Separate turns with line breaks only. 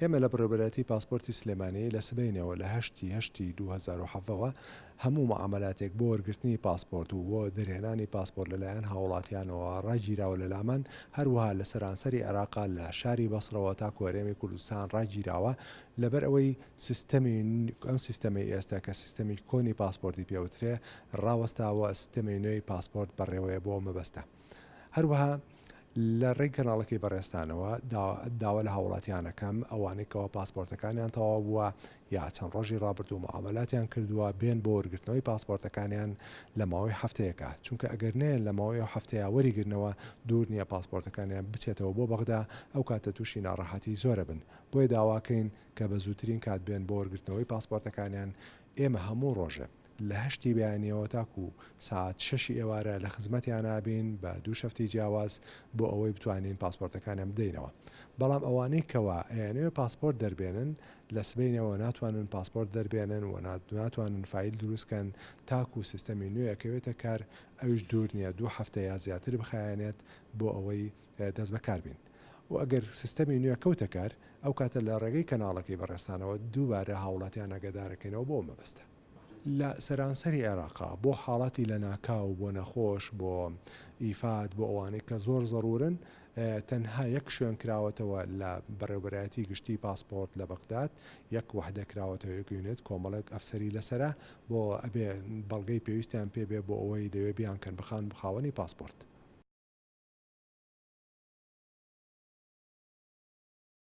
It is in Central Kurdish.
ئێمە لە بەڕێوەبەرایەتی پاسپۆرتی سلێمانی لە سبەینێوە لە هەشت ی هەشتی 2017 وە هەموو موعامەلاتێک بۆ وەرگرتنی پاسپۆرت و بۆ دەرهێنانی پاسپۆرت لەلایەن هاوڵاتیانەوە ڕاگیراوە لەلامان، هەروەها لە سەرانسەری عێراقا لە شاری بەسڕەوە تاکو هەرێمی کوردستان ڕاگیراوە، لەبەر ئەوەی سیستەمی ئەم سیستەمەی ئێستا کە سیستەمی کۆنی پاسپۆرتی پێوترێ ڕاوەستاوە سیستەمی نوێی پاسپۆرت بەڕێوەیە بۆ ئەو مەبەستە. هەروەها لە ڕێی کەناڵەکەی بەڕێزتانەوە داوا لە هاوڵاتیان ئەکەم ئەوانەی کەوا پاسپۆرتەکانیان تەواو بووە یا چەند ڕۆژی ڕابردوو معامەلاتیان کردووە بێن بۆ وەرگرتنەوەی پاسپۆرتەکانیان لە ماوەی هەفتەیەکا چونکە ئەگەر نەیەن لە ماوەی ئەو هەفتەیە وەریگرنەوە دوور نییە پاسپۆرتەکانیان بچێتەوە بۆ بەغدا ئەو کاتە تووشی ناڕەحەتی زۆرەبن بۆیە داواکەین کە بە زووترین کات بێن بۆ وەرگرتنەوەی پاسپۆرتەکانیان ئێمە هەموو ڕۆژێ لە هەشتی بەیانیەوە تاکو سەعات شەشی ئێوارە لە خزمەتیانا بین بە دوو شەفتی جیاواز بۆ ئەوەی بتوانین پاسپۆرتەکانیان بدەینەوە بەڵام ئەوانەی کەوا ئەیانەوێ پاسپۆرت دەربێنن لە سبەینێوە ناتوانن پاسپۆرت دەربێنن و ناتوانن فایل دروست کەن تاکو سیستەمی نوێ ئەکەوێتە کار ئەویش دوور نیە دوو هەفتە یا زیاتر بخایەنێت بۆ ئەوەی دەست بەکار بین و ئەگەر سیستەمی نوێ کەوتە کار ئەو کاتە لە ڕێگەی کەناڵەکەی بەڕێزتانەوە دووبارە هاوڵاتیان ئاگادارەکەینەوە بۆ ئەو مەبەستە. لە سەرانسەری عێراقا بۆ حاڵەتی لەناکاو، بۆ نەخۆش، بۆ ئیفاد، بۆ ئەوانەی کە زۆر زەروورن، تەنها یەک شوێن کراوەتەوە لە بەڕێوبەرایەتی گشتیی پاسپۆرت لە بەغداد، یەک وەحدە کراوەتەوە، یەک unit، کۆمەڵێک ئەفسەری لەسەرە، بۆ ئەبێ بەڵگەی پێویستیان پێ بێ بۆ ئەوەی لەوێ بیانکەن بە خاوەنی پاسپۆرت.